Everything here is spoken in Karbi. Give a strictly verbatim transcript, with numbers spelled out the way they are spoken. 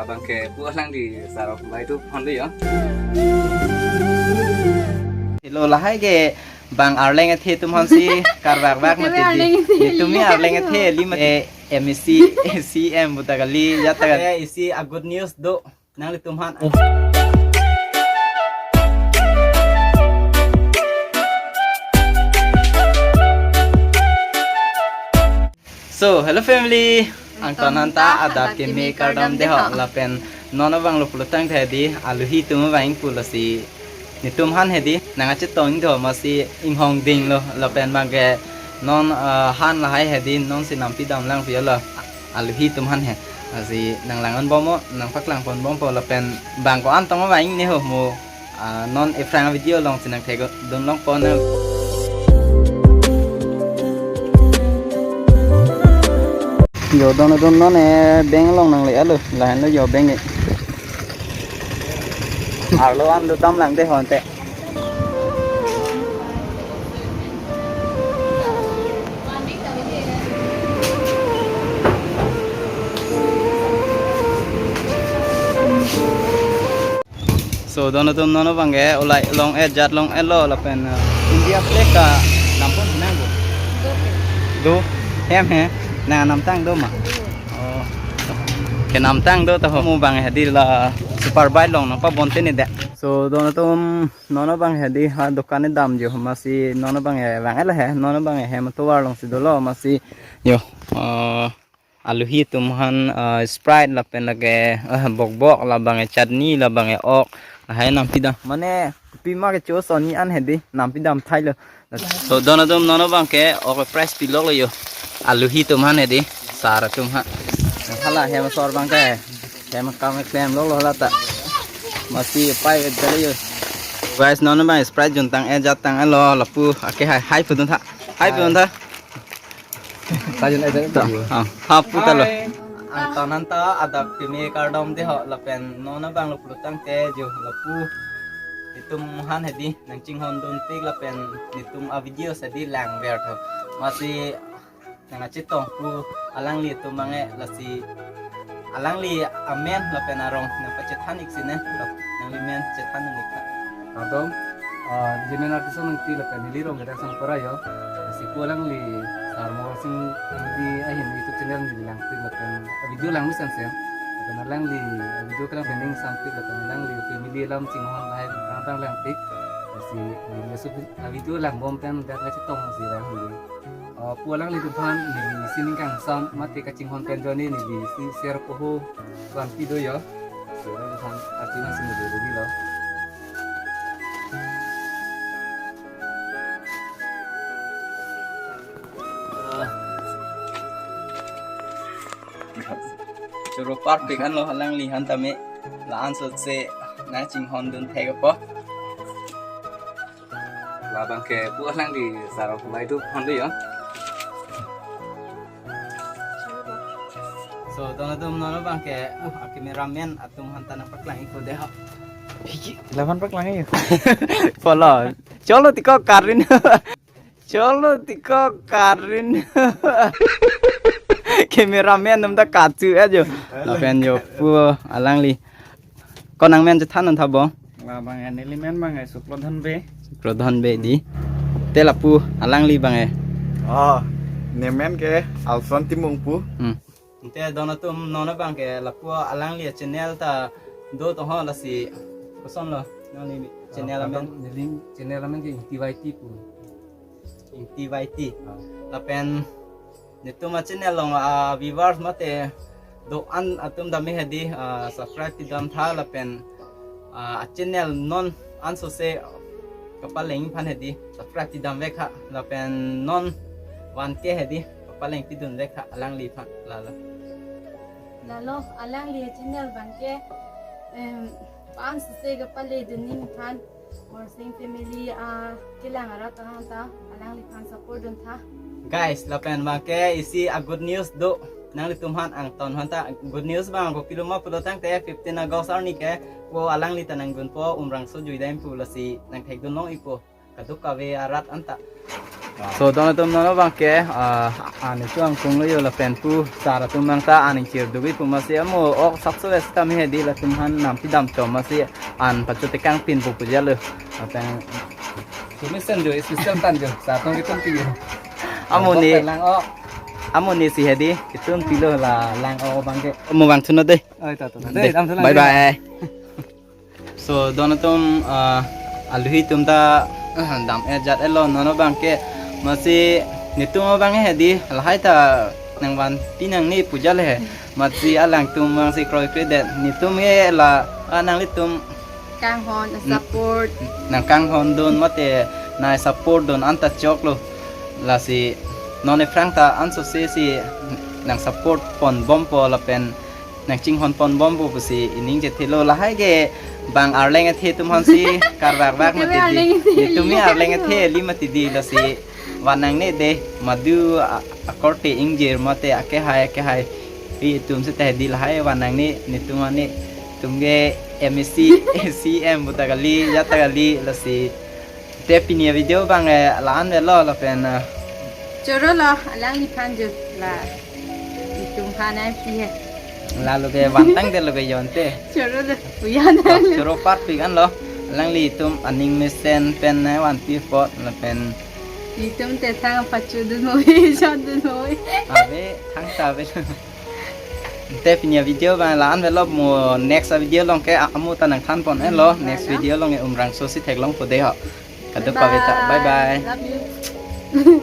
Bangke pu alang di sarok bai tu phone do yo. Hello, lahai ke bang arleng athe atum aphansi karbak bak mati di. Arleng athe. Di tumi arleng athe li mati. Eh, M E C, C M buta kali, ya ta. Eh, isi a good news do nanglitum aphan. So, hello family. Angton anta adap kimi kardom deho lapen non abang lo pulo tangte di aluhi atum abang pulo si netum aphan hedi nang achetong do masi inghong dinglo lapen bangke non, ah, aphan lahai hedi non si nampi damlang pilo aluhi atum aphan he. Asi nang lang-an bompo, nang paklang pon bompo lapen bang ko-an tong abang ne ho mo. Ah, non ephrang video along si nang thekdun longpo na. Yo don don non, eh, bank along nangle-etlo, lahenlo yo bank e. Arlo an do damlang deho ante. So, don atum non abangke ulai long-et jat long-etlo lapen, uh, India flag ke nam pon nang do. Do. Hem he. Nang namtang do ma? Oh. Ke namtang do ta ho mu bang hedi la super bike along nang pabonte ne de. So, don atum non abang hedi ha dukan ne dam jo masi non abang he bang ele he non abang he motor along si dolo masi yo. Uh, aluhi atum aphan, ah, Sprite lapen lake, ah, bokbok labang e chutney labang e ok. Lahai nampi dam. Mane pima kecho soni an hedi nampi dam thailo. So don atum non abangke ok price piloklo yo. Aluhi atum aphan hedi sar atum aphan. Hala hem sor abangke. Hem kam klemloklo hala ta. Masi pai et dali yo. Guys, non abang Sprite juntang-et jattang-etlo lapu ake hai hai pudun tha. Hai pudun tha. Tajun aja. To, ah, ha pu ta lo. Hai. Angton anta adap kimi kardom deho lapen non abang lo pulo tangte jo lapu. Netum aphan hedi nang chinghon dunpik lapen netum a video hedi langver tho. Masi nang achetong pu alangli atum abang e lasi alangli amen lapen arong nang pachethan ik sine. Nangli men chethan ik na. Kardom, ah, Jimen artist nangpi lapen neli rong kita sang pora yo. Si pu alangli Sar Mawar Sing di ahin YouTube channel neli langpik lapen video langmi sensen. Lapen alangli video kelang pending sampik lapen alangli family alam chinghon lahai kang tang langpik. Si neli sup video langbom pen dak ngachetong si alangli. Ah, pu alanglitum aphan neli sining kangsam mate kachinghon pen joni neli si share poho vanpi do yo. Si alanglitum aphan arjuna si neli duri lo. Choro parpik anlo alangli aphan tame la-an sot se nang chinghon dun thek po. Labangke pu alang di sarok kumai tu hon do yo. So, don atum non abangke, uh, akimi ramen atum aphan ta nang paklang ik ko deho. Hiki, laban paklang ik. Follow. Cholo tiko karin. Cholo tiko karin. Kimi ramen atum ta kachu ajo. Lapen yo pu alangli. Ko nang men chethan non tha bo. Labang e neli men bang e Suklodhan Bey. Suklodhan Bey di. Te lapu alangli bang e. Oh, ne men ke Alson Timung pu. Hmm. Te don atum non abangke lapu alangli channel ta do to ho lasi koson lo. Alangli channel amen. Neli channel amen ke T Y T pu. T Y T. Ah. Lapen netum a channel along a viewers mate do-an atum tame hedi, ah, subscribe pidam tha lapen, ah, a channel non ansose kapaleng aphan hedi subscribe pidam vek ha lapen non one K hedi kapaleng pidun vek ha alangli aphan lalo. Lalo alangli channel bangke, em, ansose kapale dunning aphan Morsing family, ah, kelang arat ta alangli aphan support dun tha. Guys, lapen bangke isi a good news do nanglitum aphan angton aphan ta good news bang kopilo ma pulo tangte fifteen August arni ke ko alangli ta nang gunpo Umrangso Juidam pu lasi nang thekdun long ik po kaduk kave arat anta. So, don atum, non abangke, ah, an isu angkung lo yo lapen pu sar atum nangta an ingchir dugi pu masi amo ok sakso es kami hedi latum han nam pidam chom masi an pachotekang pin pu puja lo. Lapen kemesen jo, special tan jo, sar atum itum pi jo. Amo ni, Bok lang o. Amo ni si hedi, itum pilo la lang o abangke. Mo vangthu non dei. Oi, ta, ta, ta. Dei, dei, dam thu lang bye dei. Bye. So, don atum, ah, aluhi atum ta, ah, dam-et jat-et lo non abangke. Masi netum abang hedi, lahai ta nangvanpi nangne puja le. Masi alangtum vangsi kroikredet. Netum ke la, ah, nanglitum kanghon, mm, support. Nangkanghon dun mate nang support dun anta choklo. Lasi non aphrang ta ansose si nang support ponbompo lapen nangchinghon ponbompo pusi ining chethelo, lahai ke bang arleng athe atum hansi karvakvak. Netum mati di. Arleng athe. Netum arleng athe li mati di, lasi van nangne dei, madu a-, akorte ingjir mate akehai akehai pi atum seta hedi lahai van nangne, netum ani atum ke M A C, C M puta kali, jat ta kali, lasi. Te pini avideo abang, eh, la-an avelo lapen, eh, choro lo, alangliphan jo la. Itum phan ai pi he. Lalo ke vantang te lo ke jonte. Choro lo, puyan. Choro parpik anlo. Alanglitum aning mesen pen nangvanpi apot lapen itum te thang pachu dun moi, chot dun moi. Ave, thangta ave. Te pini avideo abang la-an avelo, mo next avideo along ke a-, amo ta nangthan pon-et lo. Bye bye. Next video along ke Umrangso si theklongpo dei ho. Kadokave ta. Bye bye. Bye bye. Love you.